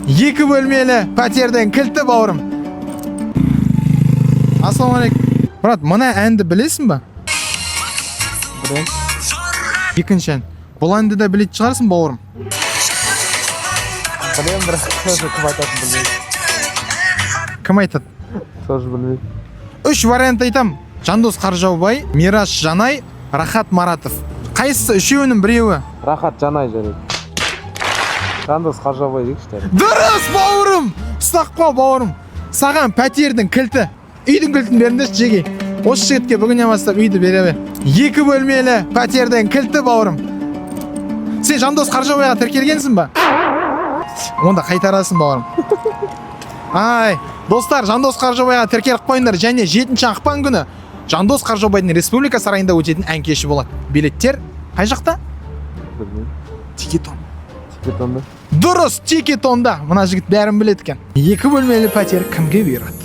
Екі бөлмелі пәтердің кілті, бауырым. Ассалаумағалейкум, брат. Мына әнді білесің ба? Білемін. Екінші ән. Бұл әнді де білетін шығарсың, бауырым. Білемін, бірақ тоже кім айтатынын білмеймін. Кім айтады? Тоже білмеймін. Үш вариант айтам: Жандос Қаржаубай, Мирас Жанай, Рахат Маратов. Қайсысы? Үшеуінің біреуі. Рахат Жанай. Жарайды, Жандос Қаржаубай дейікші, жарайды. Дұрыс, бауырым. Ұстап қал, бауырым. Саған пәтердің кілті, үйдің кілтін беріңдерші. Жеге, осы жігітке бүгіннен бастап үйді бере бер. Екі бөлмелі пәтердің кілті, бауырым. Сен Жандос Қаржаубайға тіркелгенсің ба? Онда қайтарасың, бауырым. Ай, достар, Жандос Қаржаубайға тіркеліп қойыңдар. Және 7 ақпан күні Жандос Қаржаубайдың Республика сарайында өтетін ән кеші болады. Билеттер қай жақта? Білмеймін. Тикетон. Тикетонда. Дұрыс, Тикетонда. Мына жігіт бәрін біледі екен. Екі бөлмелі пәтер кімге бұйырады?